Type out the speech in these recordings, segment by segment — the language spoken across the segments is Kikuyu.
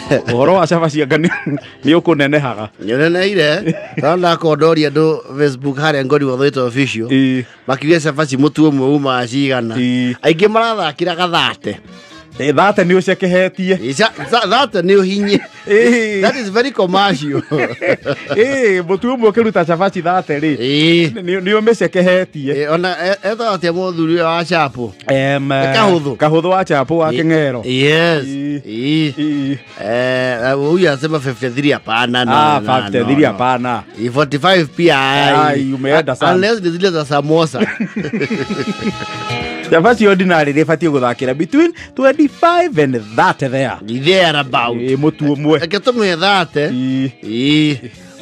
Ũhoro wa cabaci anga nĩ ũkũnenehaga. Nyoneneire tondũ ndakondoria andũ Facebook harĩa Ngori Wathũĩte official. Makiuga cabaci mũtu ũmwe umaga cigana. Aingĩ marathakĩra gathate. Thate nĩ ũcekehetie. Thate nĩ ũhinye. That is very commercial. Mũtu ũmwe ũkĩruta cabaci thate rĩ, nĩ ũmĩcekehetie. Ona etagwo atĩa mũthuri ũyũ wa chapo? Kahũthũ. Kahũthũ wa chapo wa Kĩng'ero. Yes. Huyu anasema 53 hapana. No, Ah, no, 53 no. hapana. 45 pia. Ai, umeenda sana. Unless ni zile za samosa. Cabaci ordinary rĩbatiĩ gũthakĩra between 25 and 30 there. There about. Mũtu ũmwe. Reke tũmũhe 30.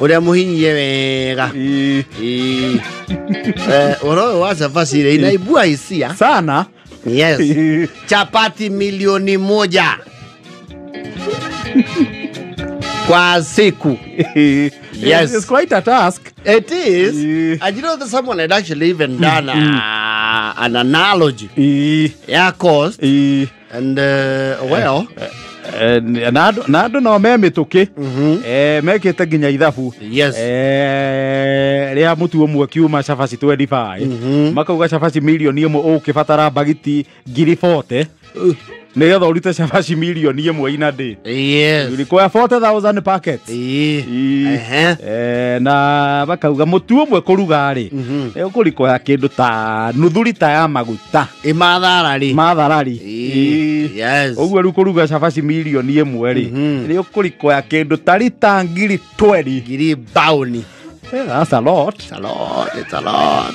Ũrĩa mũhinyie wega. Ũhoro ũyũ wa cabaci rĩ, inaibua hisia sana. Yes. Chapati 1,000,000 kwa siku. Yes. It's quite a task. It is. And you know that someone had actually even done an analogy. Yeah, cost. And well. Na andũ no me mĩtũkĩ. Mekĩte nginya ithabu. Yes. Rĩa mũtu ũmwe kiuma cabaci 25. Makauga cabaci 1,000,000 ũgũkĩbatara mbagiti 40,000. Nĩgetha ũrute cabaci 1,000,000 in a day. Yes. You require 40,000 packets. Na bakauga mũtu ũmwe kũruga rĩ, ũkũrikoya kĩndũ ta nuthu rita ya maguta. Matharari. Matharari. Yes. Ũguo rĩu kũruga cabaci 1,000,000 rĩ, nĩ ũkũrikoya kĩndũ ta rita 20,000. Ngiri baoni. Yeah, that's a lot. It's a lot. It's a lot.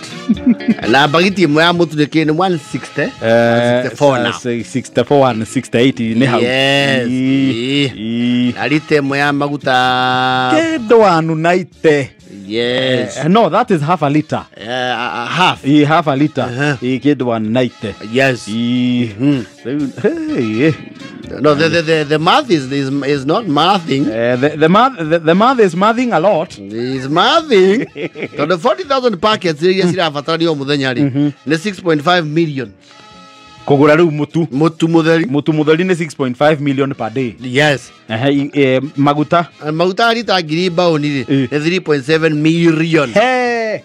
Na bagiti ĩmwe ya mũtu nĩ kĩ? Nĩ 160? 164 now. 64 and 68 nĩ hau. Yes. Na rita ĩmwe ya maguta kĩndũ 190. Yes. No, that is half a liter. Half. Half a liter. Kĩndũ 190. Yes. Hey. No, the math is not mathing. The math is mathing a lot. Is mathing. Tondũ 40,000 packets iria cirabatarania o mũthenya rĩ, nĩ 6.5 million. Kũgũra rĩu mũtu. Mũtu mũtheri. Mũtu mũtheri nĩ 6.5 million per day. Yes. Maguta. Maguta rita ngiri mbaũni rĩ, nĩ 3.7 million. Hey.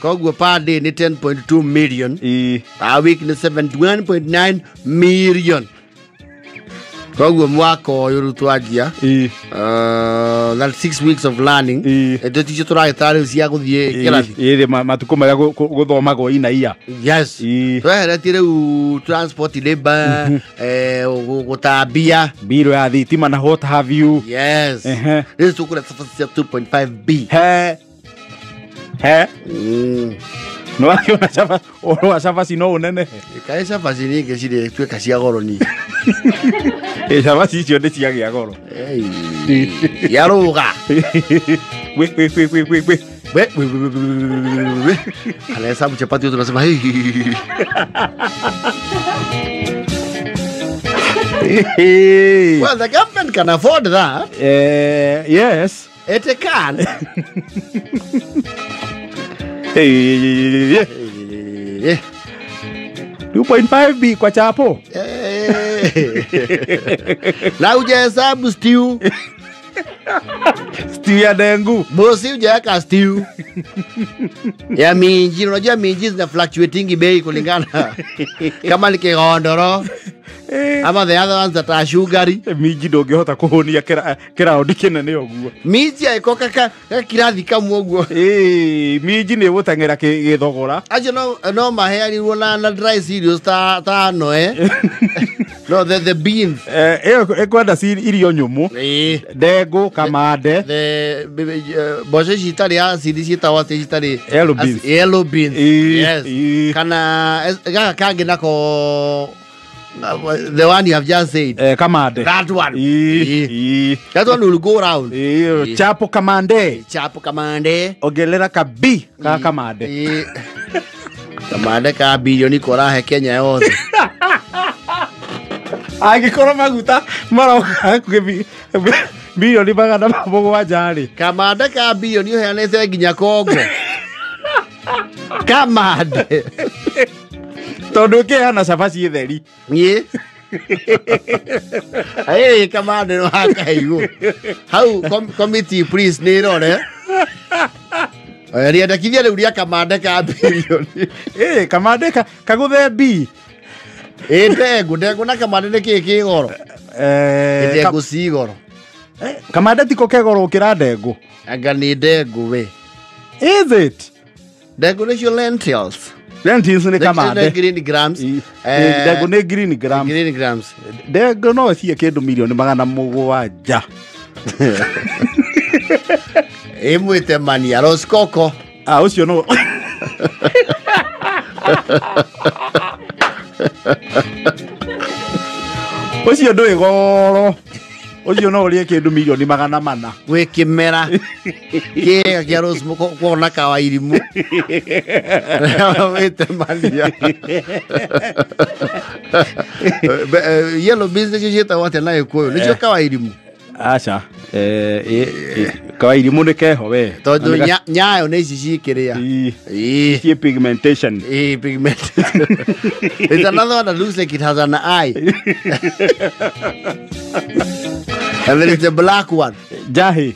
Koguo per day nĩ 10.2 million. Per week nĩ 71.9 million. Koguo mwaka ũyũ rĩu twanjia, that 6 weeks of learning, ĩndĩ ticio tũragĩtara rĩu cia gũthiĩ kĩrathi. Matukũ marĩa gũthomagwo ina ia. Yes. Tweheretie rĩu transport labor, gũtambia. Mbirũ ya thitima na what have you. Yes. Rĩu tũkũrĩa cabaci cia 2.5 B. He. He. No akĩona ũhoro wa cabaci no ũnenehe. Kaĩ cabaci nyingĩ cirĩ tuĩka cia goro ningĩ. Cabaci icio nĩ ciagĩa goro. Yarũga. We, we, we, we, we, we. We, we, we, we, we, we, we. Anahesabu chapati yote unasema, hey. Well, the government can afford that. Yes. It can. Hey. 2.5 B kwa chapo. Na hujahesabu stew. Stew ya dengu. Bosi hujaweka stew. Ya minji, unajua minji zina fluctuating bei kulingana. Kama ni kigondoro. Ama the other ones that are sugary. Minji ndũngĩhota kũhũnia kĩraũndi kĩnene ũguo. Minji ĩko ka kirathi kamwe ũguo. Minji nĩ ĩgũteng'era gĩthogora. Acio no maheanirwo na dry cereals ta noe. No, the beans. Ĩyo ĩkwenda irio nyũmũ. Ndengũ, kamande. The mboco ici itarĩ acid ciĩtagwo atĩ citarĩ Yellow beans. Yellow beans. Yes. Kana gaka kangĩ nako the one you have just said. Kamande. That one. That one will go round. Chapo kamande. Chapo kamande. Ongerera ka B ka kamande. Kamande ka bilioni korahe Kenya yothe. Angĩkorwo maguta maroka hakuhĩ 700,000,000 rĩ. Kamande ka bilioni ũheanĩte nginya Kongo. Kamande. Tondũ ũkĩheana cabaci theri. Ĩ. Hey, kamande no hakaigũ hau committee please nĩ ĩrore rĩendekithia rĩu rĩa kamande ka bilioni. Kamande kagũthe B. Ndengũ ndengũ na kamande nĩ kĩĩ kĩ goro? Ndengũ ci goro. Kamande tiko ke goro gũkĩra ndengũ. Anga nĩ ndengũ we. Is it? Ndengũ nĩcio lentils. Lentils nĩ kamande. Green grams. Ndengũ nĩ green grams. Green grams. Ndengũ no cie kĩndũ milioni 700. Ĩmwĩte mania Roskoko. Ah, ũcio no. Ũcio ndũĩ goro. Ũcio no ũrĩe kĩndũ milioni 400. Gwĩ kĩmera kĩega kĩa Roskoko kuona kawairimu. Wĩte mania. Yellow beans nĩcio ciĩtagwo atĩa na Gĩkũyũ? Nĩcio kawairimu? Aca. Kawairimu nĩ keho we. Tondũ nyayo nĩ ici cikĩrĩa. Ciĩ pigmentation. Pigmentation. It's another one that looks like it has an eye. And there is the black one. Jahi.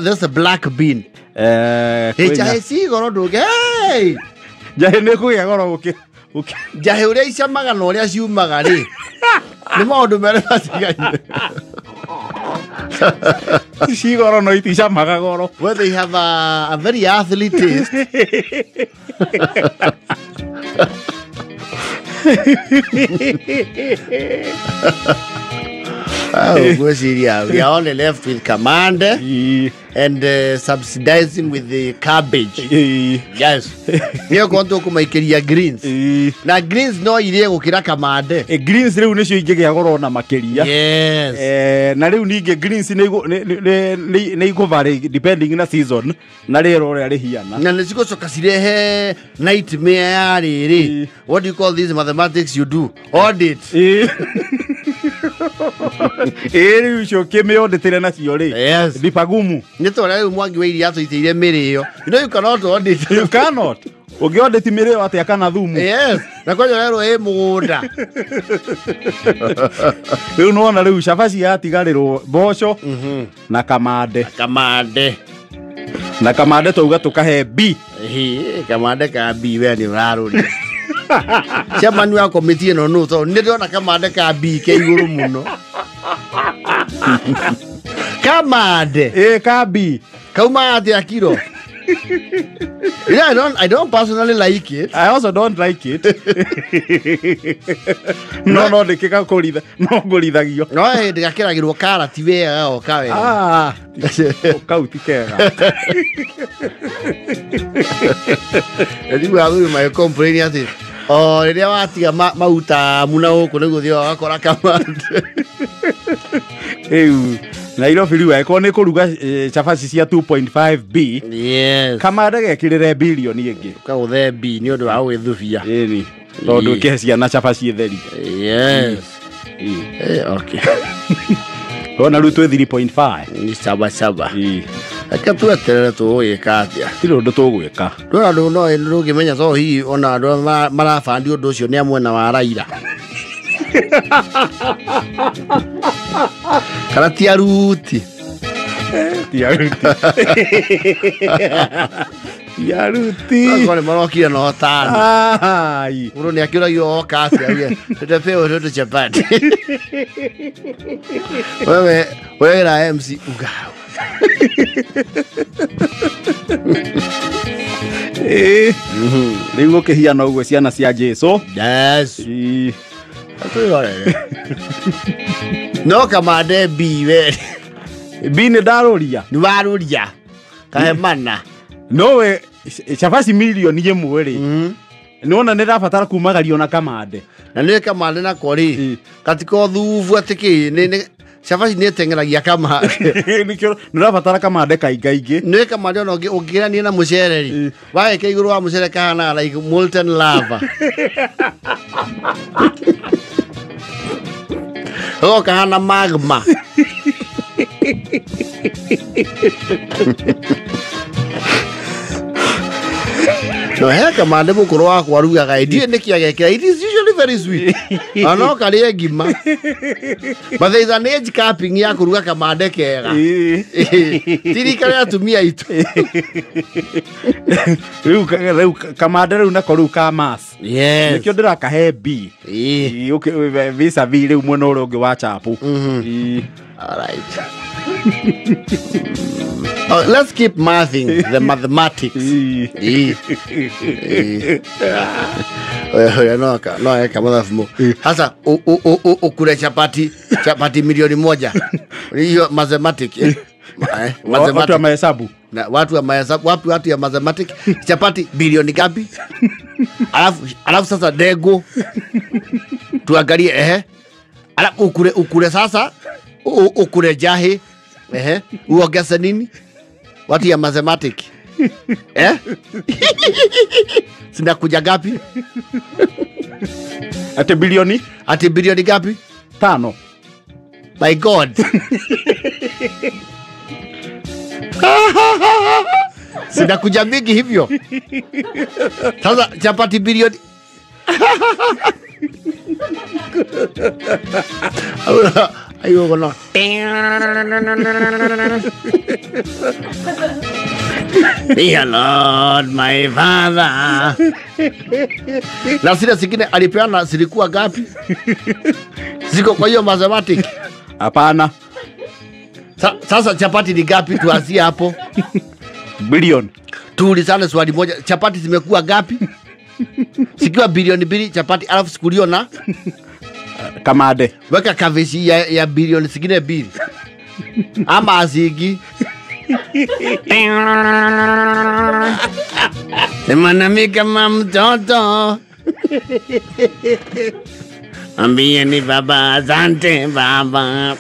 That's a black bean. Jahi si goro ndũge. Hey! Jahi nĩ kũgĩa goro ũkĩ. Jahi ũrĩa icamaga na ũrĩa ciumaga rĩ. Nĩ maũndũ merĩ matigaine. Cigoro no iticamaga goro. Well, they have a very earthly taste. Oh, we are only left with kamande and subsidizing with the cabbage. Yes. Niyo konto kumaikiria greens. Na greens no irie gukira kamande. Greens riu nicio ingĩgĩa goro na makĩria. Yes. Na riu ningĩ greens nĩ igũvary depending na season na rĩera ũrĩa rĩhiana. Na nĩcigũcoka cirehe nightmare ya rĩrĩ. What do you call these mathematics you do? Audit. Rĩu icio kĩmĩondĩtĩre nacio rĩ. Yes. Ni pagumu. Nĩ ta ũrĩa rĩu Mwangi wa Iria atũitĩire mĩrĩo. You know you cannot audit. You cannot. Ũngĩaudit mĩrĩo atĩa kana thumu? Yes. Na kwanja ũrerwo ĩ mũgũnda. Rĩu nĩwona rĩu cabaci yatigarĩrwo mboco na kamande. Kamande. Na kamande twauga tũkahe B. Kamande ka B we nĩ ũrarũria. Chairman wa committee ĩno nũ tondũ nĩ ndĩrona kamande ka B ke igũrũ mũno. Kamande. Ka B. Kauma atĩa kiro? Yeah, I don't personally like it. I also don't like it. No, no, ndĩkĩgakũritha, no ngũrithagio. No hĩndĩ gakĩragĩrwo karati wega goka wega. Ah, kau ti kega. Rĩu athuri magĩ complain atĩ o rĩrĩa watiga mauta muna gũkũ nĩguo ũthiaga ũgakora kamande. Rĩu Nairobi rĩu angĩkorwo nĩ kũruga cabaci cia 2.5 B. Yes. Kamande gekĩrĩre bilioni ĩngĩ. Kagũthe B nĩ ũndũ wa gwĩthubia. Ĩni. Tondũ ũkĩhe ciana cabaci theri. Yes. Okay. Ona rĩu twĩ 3.5. Ni saba saba. Reke tweterere tũgũgĩka atĩa. Tirĩ ũndũ tũgwĩka. Ndũra andũ no ndũngĩmenya to hihi ona andũ arĩa marabandi ũndũ ũcio nĩ a mwena wa Raila. Kana ti aruti. Ti aruti. Ti aruti. Akorwo nĩ marokire na ũtani. Ai. Mũndũ nĩ akĩũragio oka atĩa. Tutapewa watoto chapati. Wewe wewe na MC ugao. Rĩu gũkĩhiana ũguo ciana cia Jesu. Yes. No kamande B we. B nĩ ndarũria. Nĩ warũria. Kahemana. No we cabaci milioni ĩmwe rĩ. Nĩwona nĩ ndabatara kumagario na kamande. Na nĩ kamande nako rĩ. Katiko thubu atĩ kĩ nĩ cabaci nĩ ĩteng'eragia kamande. Nĩkĩo nĩ ũrabatara kamande kaingaingĩ. Nĩ kamande ona ũngĩrania na mũcere rĩ. Wagĩka igũrũ wa mũcere kahana like molten lava. Gagoka kahana magma. No he kamande mũkũrũ wakwa arugaga ndiũĩ nĩkĩ agekĩra. It is usually very sweet. Ano karie ngima. But there is an age capping ya kuruga kamande kega. Tirika ya atumia itu. Riu kamande riu nako riu ka mass. Yes. Nikio ndirakahe B. Okay, visa V riu mwena uria ungi wa chapu. All right. Oh, let's keep mathing the mathematics. No, kama fumo. Hasa ukule chapati milioni 1. Hiyo mathematics. Watu wa mahesabu. Na watu wa mahesabu, watu ya mathematics, chapati bilioni ngapi? Alafu sasa dego. Tuangalie Alafu ukule sasa ukule jahe. Uongeze nini? Watu ya mathematics. Sinakuja gapi? Ate bilioni? Ate bilioni gapi? 5. My God. Sinakuja mingi hivyo. Sasa chapati bilioni. Ayo kono. Dear Lord, my Father. Na zile zingine alipeana zilikuwa gapi? Ziko kwa hiyo mathematics. Hapana. Sasa chapati ni gapi tuanzie hapo? Bilioni. Tuulizane swali moja, chapati zimekuwa gapi? Sikiwa bilioni 2 chapati alafu sikulio na kamade. Weka kavesi ya bilioni zingine 2. Ama azigi. Sema nami kama mtoto. Ambie ni baba, asante baba.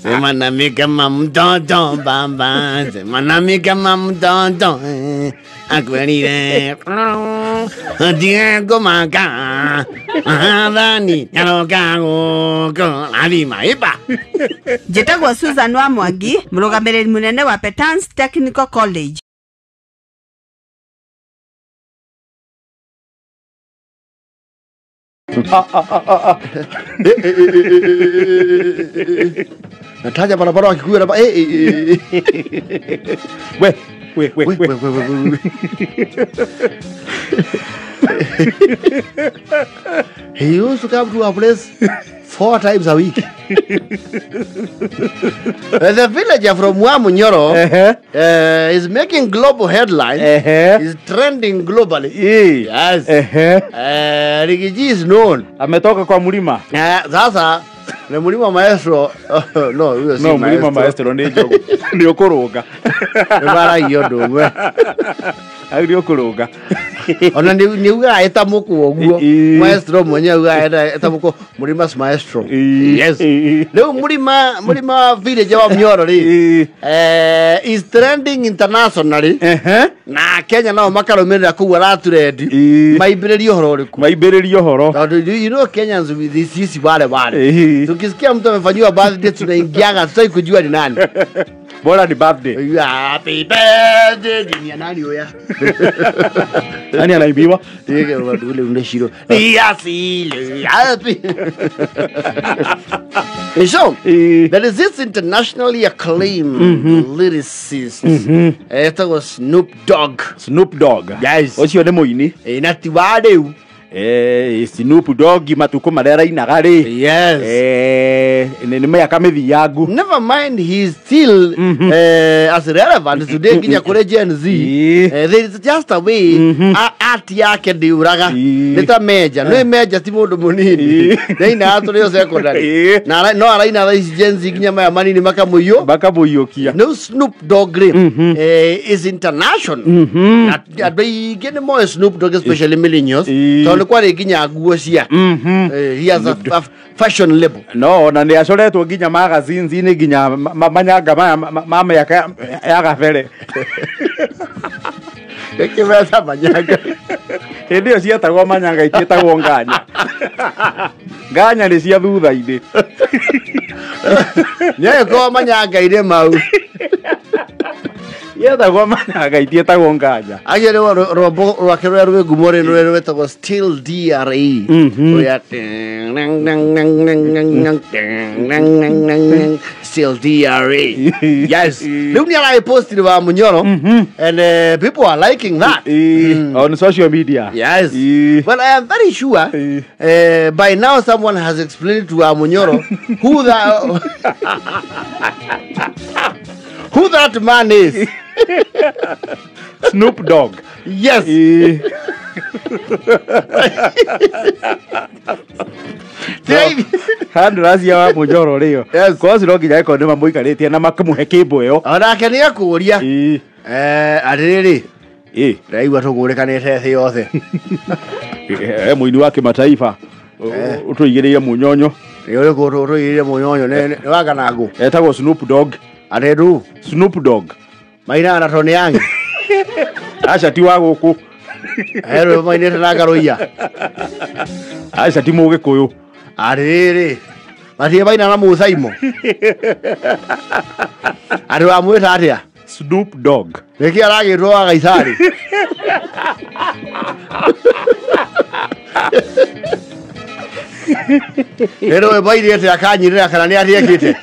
Sema nami kama mtoto baba. Sema nami kama mtoto. Akwelire Diego maka Adani nyaroka goko Adima ipa. Njĩtagwo Susan wa Mwangi, mũrũgamĩrĩri mũnene wa Petans Technical College. Nataja barabara wa Kikuyu na We we we we. He used to come to our place 4 times a week. The villager from Wamunyoro is making global headlines. Is trending globally. Yes. Rigiji is known. Ametoka kwa mlima. Sasa ni mlima maestro. No, huyo si no, mlima maestro ni jogo. Ni okoroga. Ni mara hiyo ndumwe. Ari okoroga. Ona ni uga eta muku oguo. Maestro mwenyewe uga eta muku mlima maestro. Yes. Leo mlima village wa Munyoro ri. Is trending internationally. Na Kenya nao makarumirira kuu araturendi. Maimbiririe uhoro uriku? Maimbiririe uhoro. Tondu you know Kenyans with this sisi wale wale. Tukisikia mtu amefanyiwa birthday tunaingiaga tutaki kujua ni nani. Bora ni birthday. Happy birthday ni nani oya? Nani anaibiwa? Yeye ule unashiro. Ni happy. So, there is this internationally acclaimed lyricist. It was Snoop Dogg. Snoop Dogg. Yes. Ocio ni muini. Na ti wa riu. Snoop Dogg matuko maria arainaga ri. Yes. Ni miaka mithiangu. Never mind, he is still as relevant today nginya kuri Gen Z. There is just a way art yake ndiuraga. Ni ta Meja. No Meja ti mundu munini. Ndaina turi o secondary. Na no araina thaa ici Gen Z nginya maya manini makamuiyũ. Makamũiyũkia. No Snoop Dogg is international. Andũ aingĩ nĩ moĩ Snoop Dogg, especially millennials. Tondũ kwari nginya nguo cia. He has a fashion label. No, na nĩ acoretwo nginya magazines-inĩ nginya manyanga maya ma mĩaka ya gabere. Gĩkĩmeta manyanga. Hĩndĩ ĩyo cietagwo manyanga itiĩtagwo nganya. Nganya nĩ cia thutha-inĩ. Nĩagĩkorwo manyanga-inĩ mau. Yetagwo Manyanga itietagwo Nganja. Acio nĩ rwambo rwake rũrĩa rwĩ ngumo rĩ rũrĩa rwĩtagwo Still DRE. Rũrĩa Still DRE. Yes. Rĩu nĩ aragĩpostire wa Munyoro and people are liking that. On social media. Yes. Well, I am very sure by now someone has explained to Munyoro who that who that man is. Snoop Dogg. Yes. Handuracia wa Munyoro rĩo. Yes. Kosi no nginya ĩkorwo nĩ mamũikarĩtie na makamũhe kĩmbo ĩyo. Onake nĩ ekũũria. Atĩrĩrĩ. Ndaigua tũgũrĩkanĩte thĩ yothe. Mũini wa kĩmataifa ũtũigĩrĩire mũnyonyo. Nĩ ũrĩkũ ũtũigĩrĩire mũnyonyo? Nĩ wa Kanangũ. Etagwo Snoop Dogg. Atĩrũ. Snoop Dogg. Mainaga na Tony Young. Aca ti wa gũkũ. He rwĩmbo mainĩte na Ngaruiya. Aca ti Mũgĩkũyũ. Atĩrĩrĩ. Matirĩ maina na Mũcaimo. Andũ wamwĩta atĩa? Snoop Dogg. Nĩkĩ aragĩtwo wa Gaisari? Nĩ rwĩmbo airĩte akanyirĩra kana nĩ atĩekĩte?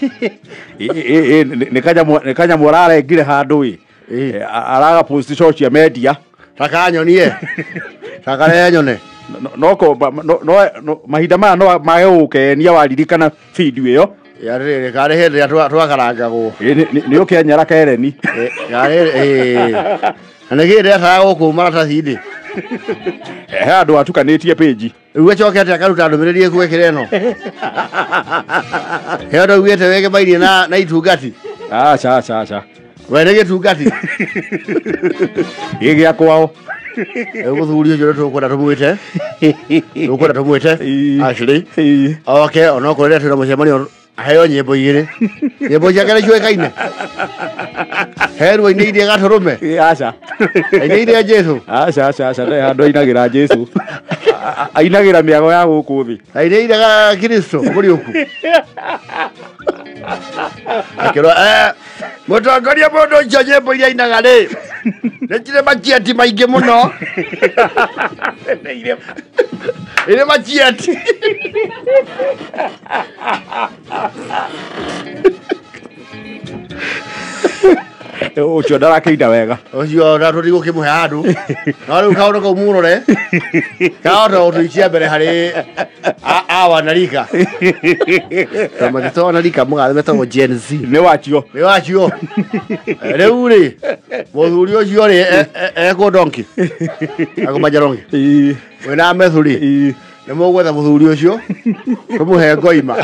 Nĩ kanyamũ ararengire handũ ĩ. Araga post social media. Takanyonie. Takarenyone. No mahinda maya no mage gũkenia waririkana video ĩyo. Atĩrĩrĩ, karĩ hĩndĩ ĩrĩa twakarangagwo. Nĩ ũkĩanyara kereni. Na nĩkĩĩ ndetaga gũkũ maratathi-inĩ? He andũ atukanĩtie page. Rĩu acokete akaruta ndũmĩrĩri ĩkwĩkĩra ĩno. He ũndũ augĩte wĩgemainie na itungati. Aca aca aca. We nĩ gĩtungati. Gĩ gĩa kwao. Rĩu mũthuri ũcio nĩtũkwenda tũmwĩte. Tũkwenda tũmwĩte Ashley. Oke onokorwo rĩrĩa twĩna mũcemanio aheo nyĩmbo igĩrĩ. Nyĩmbo ciake nĩ ciũĩkaine. He ruo ainĩire gatũrũme. Aca. Ainĩire Jesũ. Aca aca aca ndarĩ handũ ainagĩra Jesũ. Ainagĩra mĩago ya gũkũ thĩ. Ainĩire Kristo mũriũku. Akĩrwo mũtongoria mũndũ ũcio nyĩmbo iria ainaga rĩ nĩ cirĩ machieti maingĩ mũno. Irĩ machieti. Ũcio ndarakĩina wega. Ũcio na tũtigũkĩmũhe handũ. No rĩu kaũndũ kau mũrore kahota gũtũikia mbere harĩ a wanarika. Tondũ matitũ wanarika mũgathe metagwo Gen Z. Nĩ wacio. Nĩ wacio. Rĩu rĩ mũthuri ũcio rĩ ekwo donki. Akũmanja donki. Wĩna methu rĩ nĩ mũgwetha mũthuri ũcio tũmũhe ngoima.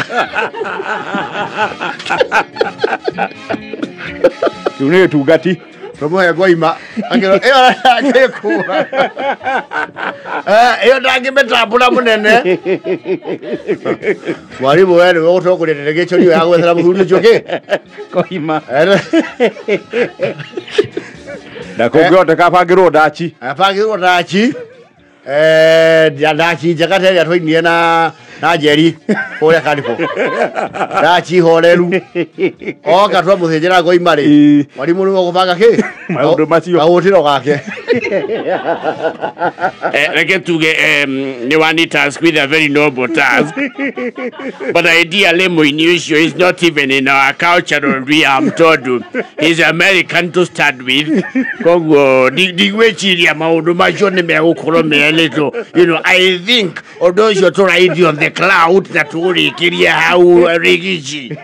Rĩu nĩ gĩtungati. Tũmũhe ngoima. Akĩrwo ĩyo ndangĩkũra. Ĩyo ndangĩmĩtambũra mũnene. Mwarimũ we nĩwe ũgũtongoria delegation ĩyo ya gwethera mũthuri ũcio kĩ? Koima. Na kũngĩhoteka abangĩrwo ndaci. Abangĩrwo ndaci. Ndaci njega ta ĩrĩa twainire na Njeri kũrĩa Carrefour. Ndaci horeru. Oka twamũthĩnjĩra ngoima rĩ. Mwarimũ nĩwe ũgũbanga kĩ? Maũndũ macio. Kaũtĩro gake. Reke tuge nĩ wani task with a very noble task. But ideally mũini ũcio is not even in our cultural realm tondũ he's American to start with. Koguo ndigwĩciria maũndũ macio nĩ megũkorwo me little. You know, I think ũndũ ũcio tũraithio on the cloud na tũũrĩkĩrie hau Rigici.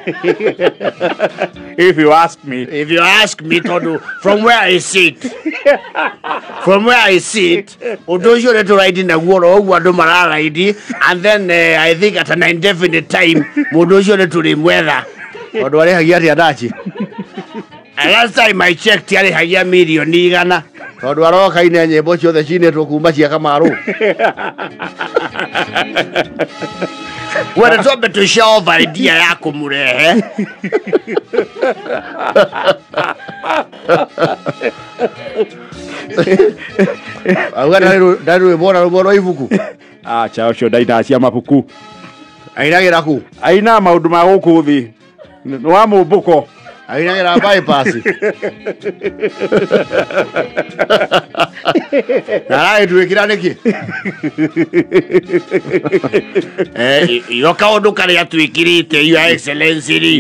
If you ask me. If you ask me tondũ from where I sit. From where I sit, ũndũ ũcio nĩ tũraidi naguo oro ũguo andũ mararaidi and then I think at an indefinite time mũndũ ũcio nĩ tũrĩmwetha. Tondũ arĩhagia atĩa ndaci? Last time I checked arĩhagia mirioni 100. Tondũ aroka ine nyĩmbo ciothe cinĩtwo kuma cia Kamaru. Wena twambe tũcova idea ya kũmũrehe. Auga ndarĩ rwĩmbo na rũmwe rwa ibuku. Aca ũcio ndainaga cia mabuku. Ainagĩra kũ? Ainaga maũndũ ma gũkũ thĩ. Nĩ wa mũmbũko. Ainagĩra bypass. Na aragĩtuĩkĩra nĩkĩ? Yo kaũndũ karĩa twĩkĩrĩte Your Excellency rĩ,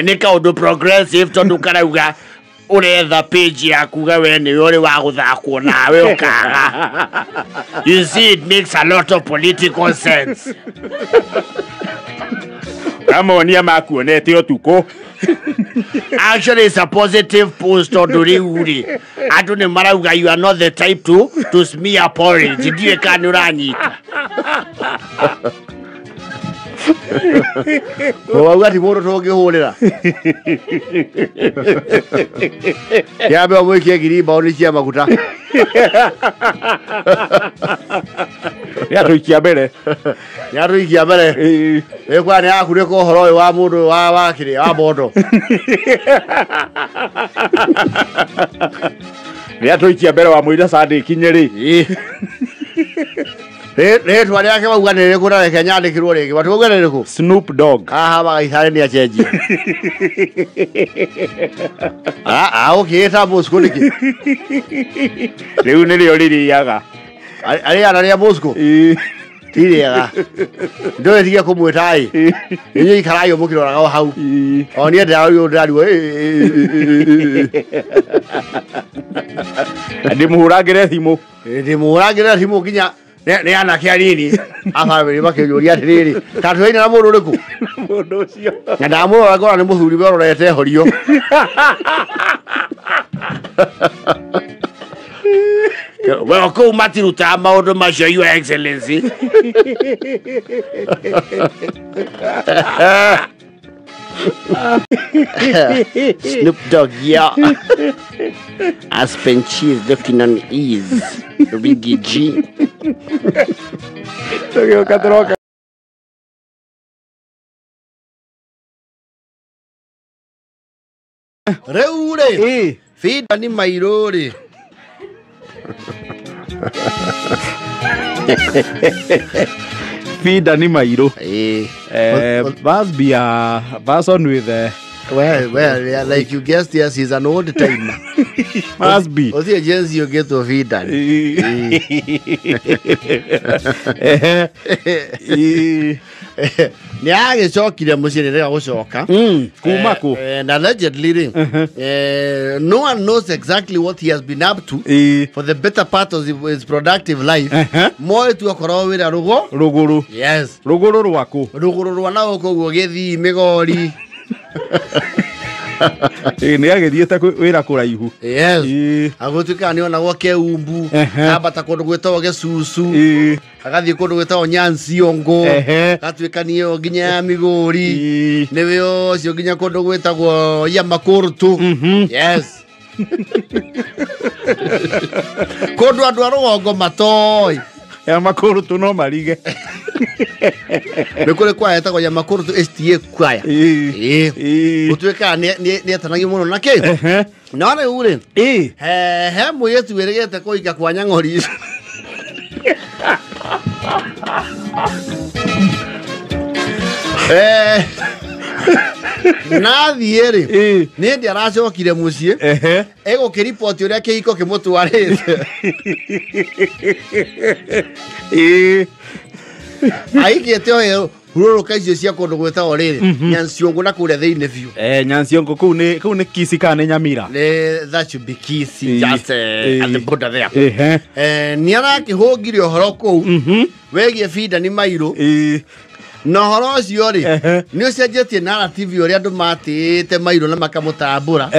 nĩ kaũndũ progressive tondũ karauga ũretha page yaku we nĩwe ũrĩ wa gũthakwo nawe ũkaga. You see, it makes a lot of political sense. Kamonia makuonete ũtukũ. Actually, it's a positive post tondũ rĩu rĩ andũ nĩ marauga you are not the type to smear porridge. Ndiũĩ kana nĩ ũranyita. Wauga ti mũndũ tũngĩhũrĩra. Kĩambe ũmũikie ngiri mbaũ cia maguta. Nĩ atũikia mbere. Nĩ atũikia mbere. Ĩkwa nĩ akunĩka ũhoro ũyũ wa mũndũ wa kĩrĩa wa mbondo. Nĩ atũikia mbere wa mũira Sunday ikinye rĩ. Rĩtwa rĩake wauga nĩ rĩrĩkũ na reke nyandĩkĩrwo rĩngĩ. Watu wauga nĩ rĩrĩkũ? Snoop Dogg. Haha magaitharĩ nĩ acenjie. Ũkĩĩta Bosco nĩkĩ? Rĩu nĩrĩo rĩrĩaga. Arĩana rĩa Bosco? Ti rĩega. Ndũĩ tiga kũmwĩta ĩ. Inyuĩ ikarai mũkĩroraga o hau. O niĩ ndĩrariwo. Ndĩmũhũrangĩre thimũ. Ndĩmũhũrangĩre thimũ nginya nĩ anake anini a bamĩrĩ makĩnjũria atĩrĩrĩ, ta tũraina na mũndũ ũrĩkũ? Mũndũ ũcio. Na ndamũrora ngona nĩ mũthuri we ũrorete horio. Well, kũu matirutaga maũndũ macio Your Excellency. Snoop Dogg, yeah. Aspen cheese looking on ease. Riggy G. Tũgĩũka tũroka. Rĩu rĩ, Finda nĩ mairũ rĩ. Finda nĩ mairũ. Must be a person with a... Well, yeah, like you guessed, yes, he's an old timer. Must be. What's the agency you get to Finda? Nĩ agĩcokire mũciĩ nĩ rĩrĩa gũcoka. Kuma kũ? And allegedly, no one knows exactly what he has been up to for the better part of his productive life. Moĩ tu akorwo wĩra rũgo? Rũgũrũ. Yes. Rũgũrũ rwaku? Rũgũrũ rwa na gũkũ Gĩthii, Mĩgori. Nĩ agĩthiĩte wĩra kũraihu. Yes. Agũtuĩka nĩ onagwo Keumbu, ambata kũndũ gwĩtagwo Gĩcucu, agathiĩ kũndũ gwĩtagwo Nyanciongo, agatuĩka nĩyo nginya ya Migori, nĩwe ũcio nginya kũndũ gwĩtagwo Yamakũrũtũ. Yes. Kũndũ andũ a rũgongo matoĩ. Yamakũrũtũ no marige. Nĩ kũrĩ kwaya ĩtagwo Yamakũrũtũ STA kwaya. Gũtuĩkaga nĩ etanagio mũno na kĩ? No rĩu rĩ, he mũirĩtu wĩrĩgĩte kũhika kwa Nyang'ori. Nathiĩ rĩ, nĩ hĩndĩ aracokire mũciĩ, egũkĩriboti ũrĩa kĩhiko kĩmũtwarĩte. Aikĩte o hurũrũka icio cia kũndũ gwĩtagwo rĩrĩ, Nyanciongo na kũrĩa thĩinĩ biũ. Nyanciongo kũu nĩ Kisii kana nĩ Nyamira? That should be Kisii, just at the border there. Nĩ arakĩhũngire ũhoro kũu wĩgiĩ Finda nĩ mairũ. Na ũhoro ũcio rĩ, nĩ ũcenjetie narrative ũrĩa andũ matĩĩte mairũ na makamũtambũra.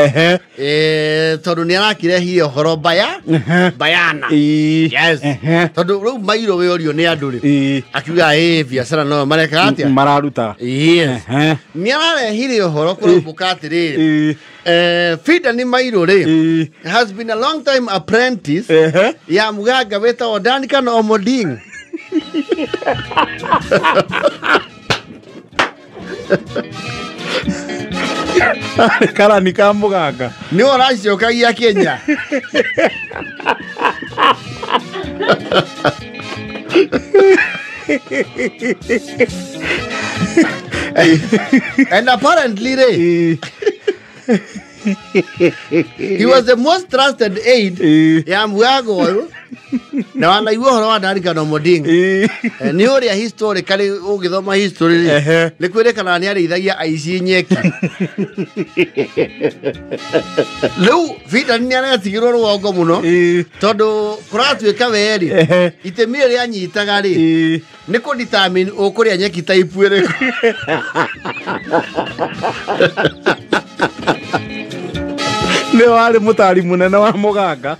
Tondũ nĩ arakĩrehire ũhoro bayana. Yes. Tondũ rĩu mairũ wĩorio nĩ andũ rĩ, akiuga biacara no mareka atĩa? Mararuta. Yes. Nĩ ararehire ũhoro kũrũmbũka atĩrĩrĩ, Finda nĩ mairũ rĩ, has been a long time apprentice ya mũganga wĩtagwo Duncan Omoding. Karani ka mũganga. Nĩ ũracokagia Kenya. And apparently rĩ, He was the most trusted aide ya Mugago ũyũ. Na wanaigua ũhoro wa Duncan Omoding. Nĩ ũrĩa historically ũgĩthoma history rĩ, nĩ kwĩrĩkanaga nĩ arĩithagia aici nyeki. Rĩu Bidani nĩ aretigĩrwo rũgongo mũno tondũ kũratuĩka we rĩ, itemi rĩrĩa anyitaga rĩ, nĩ kũ determine ũkũrĩa nyeki type ĩrĩkũ. Nĩ warĩ mũtari mũnene wa mũganga.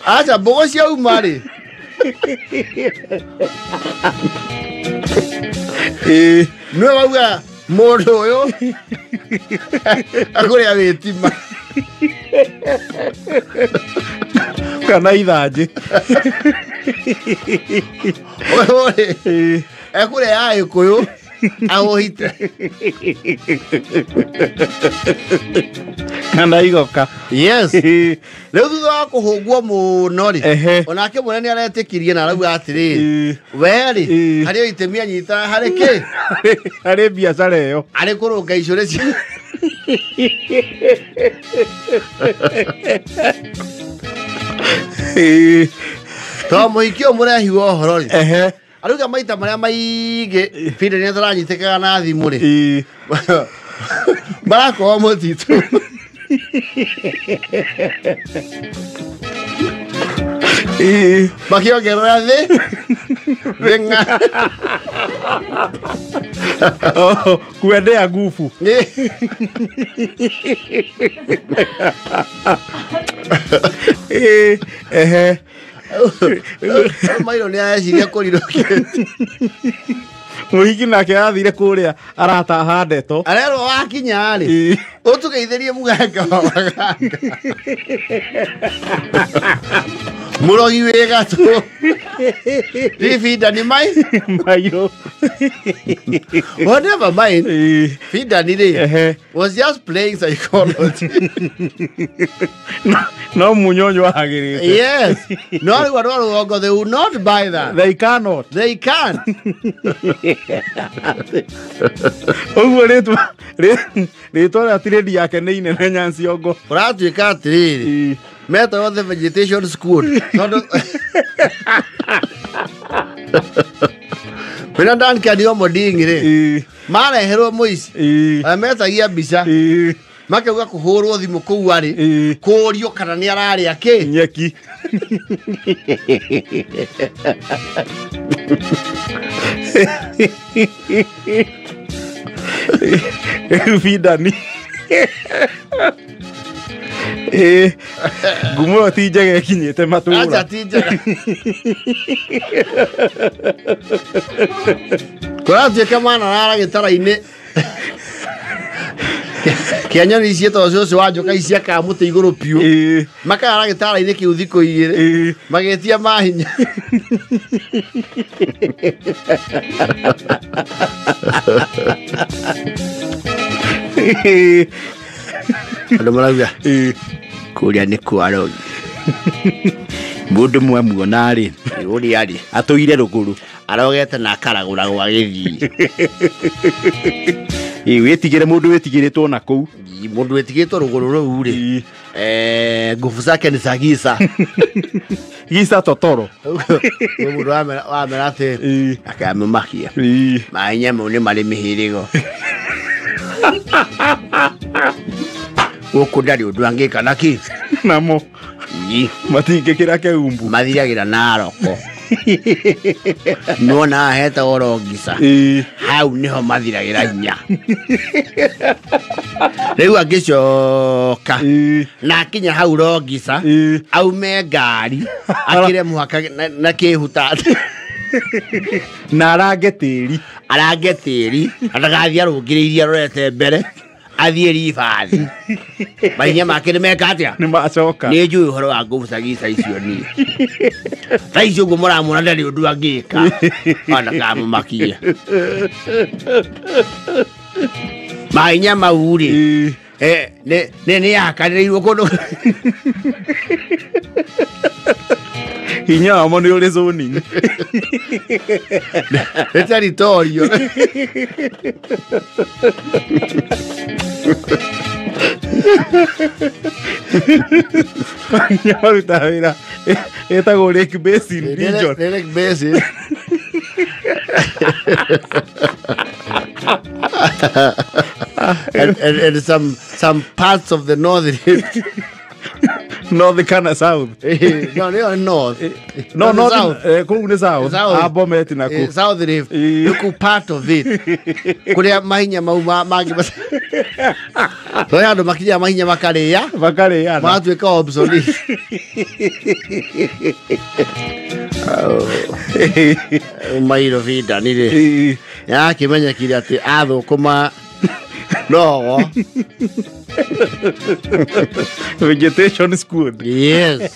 Acha mbogo ciauma rĩ. Nĩwe wauga mũndũ ũyũ akũrĩa wĩtima. Kana ithanjĩ. Ũyũ rĩ, ekũrĩa ya Gĩkũyũ ahũhite. Kana igoka. Yes. Rĩu thutha wa kũhũngwo mũno rĩ, onake mwene nĩ aretĩkirie na arauga atĩrĩrĩ, we rĩ, harĩ o itemi anyitaga harĩ kĩ? Harĩ biacara ĩyo. Arĩ kũrũnga icũrĩ cia to mũhiki ũyũ mũrehi wa ũhoro rĩ, arauga maita marĩa maingĩ Bidani nĩ ataranyitĩkaga na thimũ rĩ, marakorwo mũtitũ. Makĩongerera thĩ thĩng'a. Kuendea ngubu. Mairo nĩ areciria kũrirũkia. Mũhiki nake athire kũrĩa arataha ndeto. Arerwo wakinya rĩ, ũtũgeithĩrie mũganga wa maganga. Mũrogi wĩ gatũ. Ti Bidani mai? Mairũ. Well, never mind. Bidani rĩ, was just playing psychology. No munyonyo agĩrĩte. Yes. No rĩu andũ a rũgongo, they will not buy that. They cannot. They can't. Ũguo rĩtwa rĩa tirĩndi yake nĩ inene Nyanciongo. Kũratuĩka atĩrĩrĩ, metagwo the vegetation squad. Tondũ kwĩna Duncan Omoding rĩ, mareherwo mũici, arĩa metagia mbica, makauga kũhũrwo thimũ kũu arĩ, kũũrio kana nĩ ararĩa kĩ? Nyeki. Bidani. Ngumo ĩyo ti njega ĩkinyĩte matũra. Acha ti njega. Kũratuĩka manarara gĩtara-inĩ kĩa nyoni ciĩtagwo cũcũ wa njoka iciakaga mũtĩ igũrũ piũ, makarara gĩtara-inĩ kĩu thikũ igĩrĩ magĩtia mahinya. Andũ marauga kũrĩa nĩ kwa arogi. Mũndũ mwamuona rĩ, ũrĩa rĩ, atũire rũgũrũ, arogete na akaragũragwo agĩthiĩ. Wĩtigĩre mũndũ wĩtigĩrĩtwo na kũu. Mũndũ wĩtigĩtwo rũgũrũ rũu rĩ, nguvu zake ni za giza. Giza totoro. Mũndũ wamera atĩ akamũmakia. Mahinya mau nĩ marĩ mĩhĩrĩgo. Gũkũ ndarĩ ũndũ angĩka na kĩ? Namo. Matingĩkĩra kĩumbu. Mathiragĩra Naroko. Nĩwona haha hetagwo Rongisa. Hau nĩho mathiragĩra hinya. Rĩu angĩcoka na akinya hau Rongisa, aume ngari akĩre mũhaka na kĩhutate. Na arange tĩri. Arange tĩri, ndagathiĩ arũngĩrĩirie arorete mbere. Athiĩ ribathi. Mahinya make nĩ meka atĩa? Nĩ macoka. Nĩ njũĩ ũhoro wa nguvu za giza icio niĩ. Thaa ici ũguo mũramuona ndarĩ ũndũ angĩka. Ona kamũmakia. Mahinya mau rĩ, Nĩ yakanĩrĩirwo kũndũ. Hinya wamo nĩ ũrĩ zoning. Nĩ territorial. Hinya marutaga wĩra ĩtagwo Lake Basin region. Nĩ Lake Basin. And some parts of the north Rift. North kana south? No, nĩyo north. No, North, north south. Kũu nĩ south. South. Ah, Bomet na kũ. South Rift. Nĩku part of it. Kũrĩa mahinya mau mangĩ tondũ andũ makinyaga mahinya makarĩa makarĩana magatuĩka obsolete. Mairo Bindani rĩ nĩarakĩmenyekire atĩ athũkũma nogo. Vegetation squad. Yes.